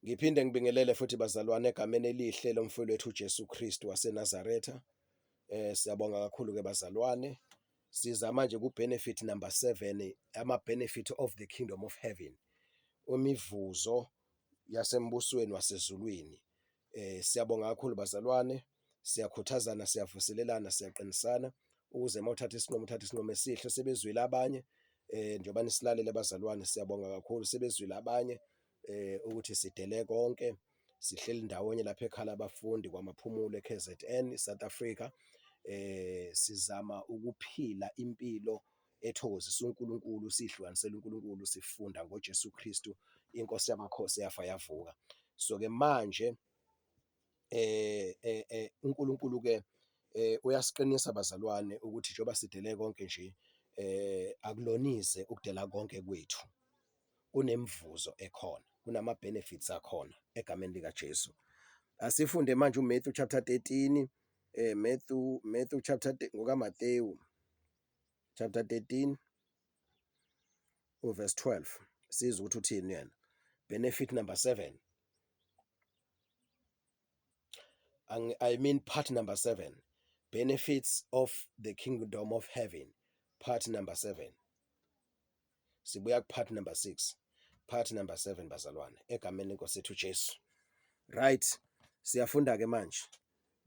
Ngiphinde ngibingelele futhi bazalwane egameni elihle lomfowethu wethu uJesu Kristu waseNazaretha. Siyabonga kakhulu ke bazalwane. Siza manje ku benefit number 7, ama benefit of the kingdom of heaven. Imivuzo yasembusweni wasezulwini. Siyabonga kakhulu bazalwane, siyakhuthazana, siyavuselelana, siyaqinisana ukuze uma uthatha isinqumo uthathe isinqumo esihle. Sebezwile abanye njengoba nisilalele bazalwane, siyabonga kakhulu. Sebezwile abanye ukuthi sidele konke, sihleli ndawonye lapha ekhaya labafundi kwaMaphumulo e-KZN, South Africa. Sizama ukuphila impilo ethokozisa uNkulunkulu, sihlukanisela uNkulunkulu, sifunda ngoJesu Kristu inkosi yamakhosi yafa yavuka. So ke manje uNkulunkulu ke uyasiqinisa bazalwane ukuthi njengoba sidele konke nje akulonize ukudela konke kwethu, kunemvuzo ekhona, kunama benefits akhona egameni lika Jesu. Asifunde manje uMatthew chapter 13, Matthew chapter ngokaMateyu chapter 13 uverse 12, sizwe ukuthi uthini yena. Benefit number 7, I mean part number 7, benefits of the kingdom of heaven, part number 7. Sibuya ku part number 6, part number 7 bazalwane, egameni lenkosi yethu Jesu. Right, siyafunda ke manje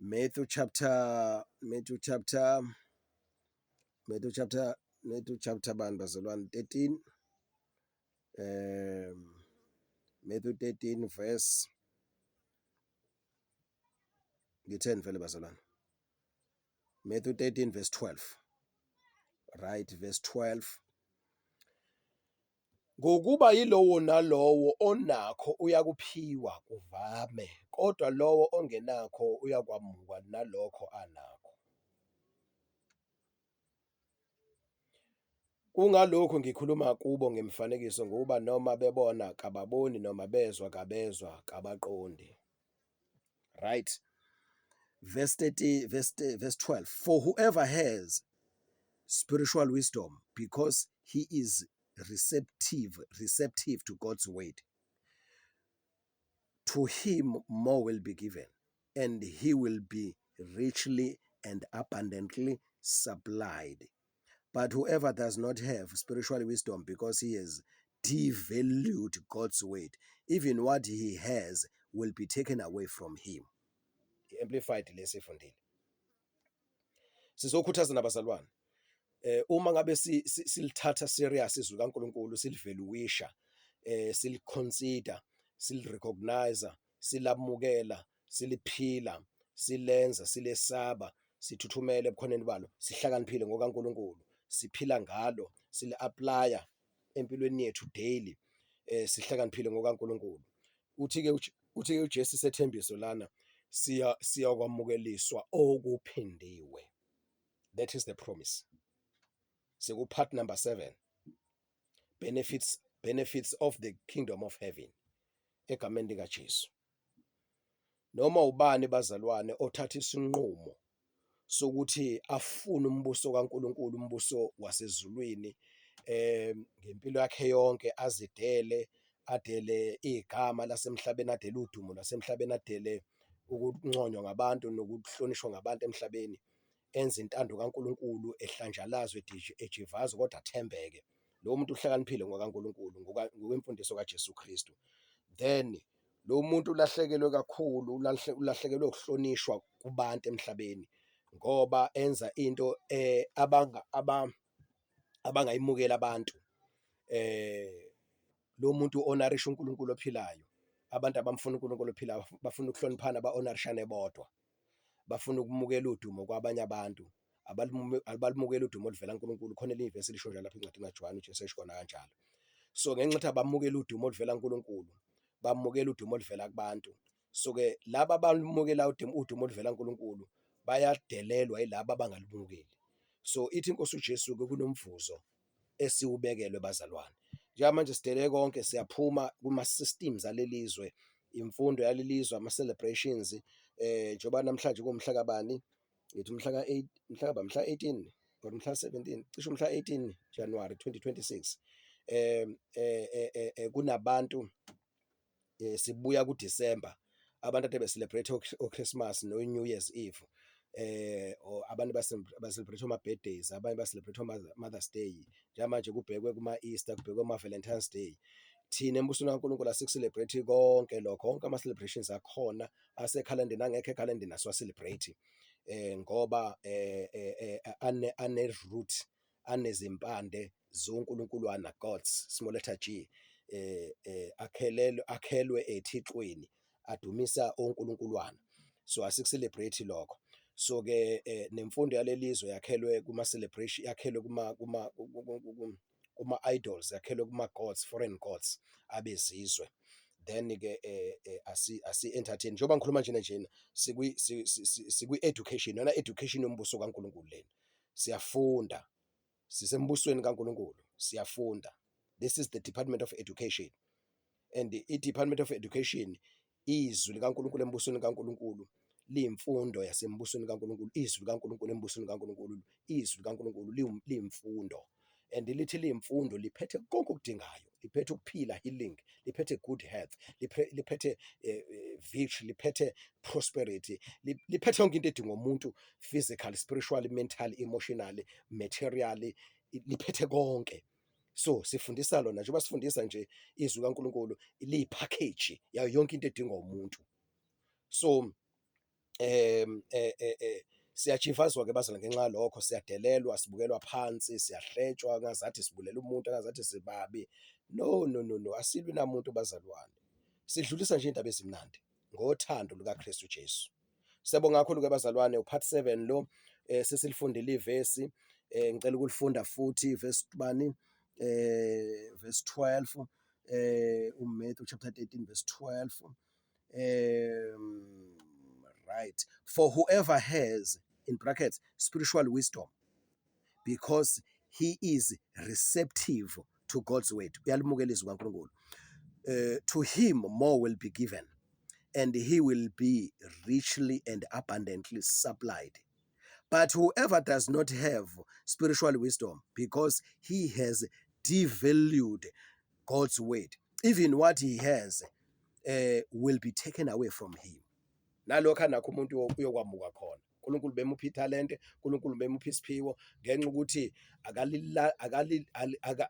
Matthew chapter Matthew chapter Matthew chapter Matthew chapter bani bazalwane 13, Matthew 13 verse ngitheni vele bazalwane, Matthew 13 verse 12, right, verse 12. Ngokuba yilowo nalowo onakho uyakuphiwa kuvame, kodwa lowo ongenakho uyakwamukwa nalokho anakho. Kungalokhu ngikhuluma kubo ngemifanekiso, ngokuba noma bebona kababoni, noma bezwa kabezwa, kabaqondi. Right, verse 30, verse 12, for whoever has spiritual wisdom, because he is receptive to God's word, to him more will be given, and he will be richly and abundantly supplied. But whoever does not have spiritual wisdom, because he has devalued God's word, even what he has will be taken away from him. Amplified lesifundile. Sizokhuthaza nabazalwane. Uma ngabe silithatha serious izwi kaNkuluNkulu, silivaluisha, siliconsider, silirecognize, silamukela, siliphila, silenza, silesaba, sithuthumele ebukhoneni balo, sihlakaniphile ngokaNkuluNkulu, siphila ngalo, sili-applya empilweni yethu daily, sihlakaniphile ngokaNkuluNkulu. Uthi-ke uthi-ke uJesu isethembiso lana, siyakwamukeliswa okuphindiwe. That is the promise. Siku part number 7, benefits of the kingdom of heaven, egameni likaJesu. Noma ubani bazalwane othatha isinqumo sokuthi afune umbuso kaNkuluNkulu, umbuso wasezulwini, ngempilo yakhe yonke, azidele, adele igama lasemhlabeni, adele udumo lwasemhlabeni, adele ukunconywa ngabantu nokuhlonishwa ngabantu emhlabeni, enze intando kaNkuluNkulu, ehlanjalazwe, ejivazwe, kodwa athembeke. Lo muntu uhlakaniphile ngokaNkuluNkulu, ngokwemfundiso kaJesu Kristu. Then lo muntu ulahlekelwe kakhulu, ulahlekelwe ukuhlonishwa kubantu emhlabeni, ngoba enza into abangayimukela abantu. Lo muntu onarisha uNkulunkulu ophilayo, abantu abamfuna uNkulunkulu ophilayo, bafuna ukuhloniphana, ba-onarishane bodwa, bafuna ukumukela udumo kwabanye abantu, abalimukela udumo oluvela kuNkulunkulu. Khona elinye ivesi lisho njalo lapha encwadini kaJohane, uJesu esho khona kanjalo. So ngenxa yokuthi abamukela udumo oluvela kuNkulunkulu, bamukela udumo oluvela kubantu. So ke laba abamukela udumo oluvela kuNkulunkulu bayadelelwa yilaba abangalimukeli. So ithi inkosi uJesu ke kunomvuzo esiwubekelwe bazalwane. Njengamanje sidele konke, siyaphuma kuma systems alelizwe, imfundo yalelizwe, ama celebrations, njengoba namhlanje kuwumhla kabani, ngithi umhla ka-8, mhla ba mhla 18 or mhla 17, cishe umhla 18 January 2026, kunabantu Sibuya kuDecember, abantu ade be-celebrate o-Christmas no-New Year's Eve, or abantu ba-celebrate ama-birthdays, abanye ba-celebrate oma-Mother's Day. Njengamanje kubhekwe kuma-Easter, kubhekwe kuma-Valentine's Day. Thina embusweni kaNkulunkulu asiku-celebrate konke lokho, wonke ama-celebrations akhona asekhalendeni, angekho ekhalendeni asiwa-celebrate ngoba ane-root, anezimpande zonkulunkulwana, gods, small letter G, akhelelwe akhelwe ethixweni, adumisa onkulunkulwana, so asiku-celebrate lokho. So ke nemfundo yalelizwe yakhelwe kuma celebration, yakhelwe kuma idols, yakhelwe kuma gods, foreign gods abezizwe. Then ke asi entertain njengoba ngikhuluma njena sikwi education, yona education yombuso kaNkulunkulu lena. Siyafunda, sisembusweni kaNkulunkulu, siyafunda. This is the Department of Education, and i-Department of Education, izwi likaNkulunkulu embusweni kaNkulunkulu liyimfundo yasembusweni kaNkulunkulu. Izwi likaNkulunkulu embusweni kaNkulunkulu, izwi likaNkulunkulu liyimfundo, and lithi liyimfundo, liphethe konke okudingayo. Liphethe ukuphila, healing, liphethe good health, liphethe victory, liphethe prosperity, liphethe yonke into edingwa umuntu, physical, spiritually, mentally, emotionally, materially, liphethe konke. So sifundisa lona njengoba sifundisa nje izwi kaNkulunkulu, liyi-package yayo yonke into edingwa umuntu. So siyajivazwa ke bazalwane ngenxa yalokho, siyadelelwa, sibukelwa phansi, siyahletshwa ngazathi sibulela umuntu, ngazathi sibabi. No, no, no, no, asilwi namuntu bazalwane, sidlulisa nje indaba ezimnandi ngothando lukaKristu Jesu. Siyabonga kakhulu ke bazalwane, u-part 7 lo. Sesilifundile ivesi, ngicela ukulifunda futhi, verse bani, verse 12, uMatthew chapter 13 verse 12. Right, "For whoever has," in brackets, "spiritual wisdom, because he is receptive to God's word," uyalimukela izwi kaNkulunkulu, "to him more will be given and he will be richly and abundantly supplied. But whoever does not have spiritual wisdom, because he has devalued God's word, even what he has will be taken away from him." Nalokho anakho umuntu uyokwamuka khona. uNkulunkulu bemupha ithalente, uNkulunkulu bemupha isiphiwo, ngenxa ukuthi akalila akali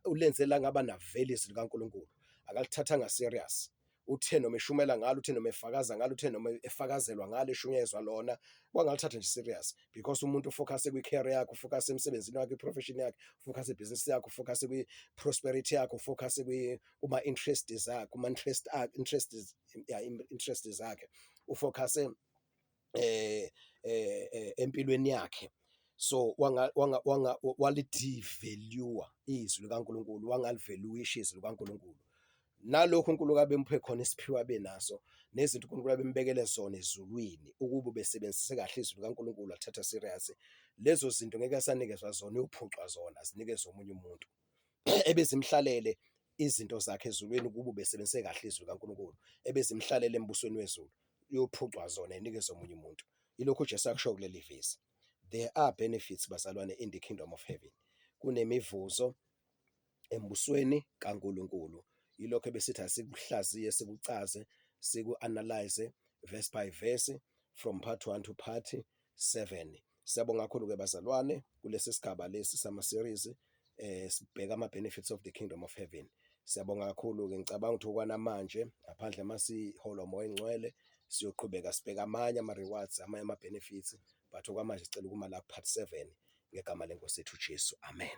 ulenze langaba na-value izwi likaNkulunkulu, akalithathanga serious. Uthe noma eshumela ngalo, uthe noma efakaza ngalo, uthe noma efakazelwa ngalo, eshunyezwa lona, wangalithatha nje serious, because umuntu u-focus kwi-career yakhe, u-focus emsebenzini wakhe, i-profession yakhe, u-focus ebhizinisini yakhe, u-focus kwi-prosperity yakhe, u-focus kuma-interest zakhe, kuma-interest interest, yeah, interest zakhe, u-focus empilweni yakhe. So wanga wanga wanga wali-devalue izwi likaNkulunkulu, wangali-value-isha izwi likaNkulunkulu. Nalokhu uNkulunkulu abemuphe khona, isiphiwo abenaso, nezinto uNkulunkulu abembekele zona ezulwini, ukuba ubesebenzise kahle izwi likaNkulunkulu, alithatha serious, lezo zinto ngeke asanikezwa zona, uyophucwa zona, zinikezwe omunye umuntu ebezimhlalele izinto zakhe ezulwini. Ukuba ubesebenzise kahle izwi likaNkulunkulu, ebezimhlalele embusweni wezulu, uyophucwa zona, enikezwe omunye umuntu. Ilokhu uJesu akusho kuleli vesi. There are benefits, bazalwane, in the kingdom of heaven. Kunemivuzo embusweni kaNkulunkulu. Yilokho ebesithi asikuhlaziye, sikucaze, siku-analyze verse by verse from part 1 to part 7. Siyabonga kakhulu-ke bazalwane kulesi sigaba lesi sama-series, sibheka ama-benefits of the kingdom of heaven. Siyabonga kakhulu-ke. Ngicabanga ukuthi okwanamanje, ngaphandle masiholwa uMoya Oyingcwele, siyoqhubeka sibheka amanye ama-rewards, amanye ama-benefits, but okwamanje sicela ukuma la ku-part 7, ngegama leNkosi yethu Jesu, amen.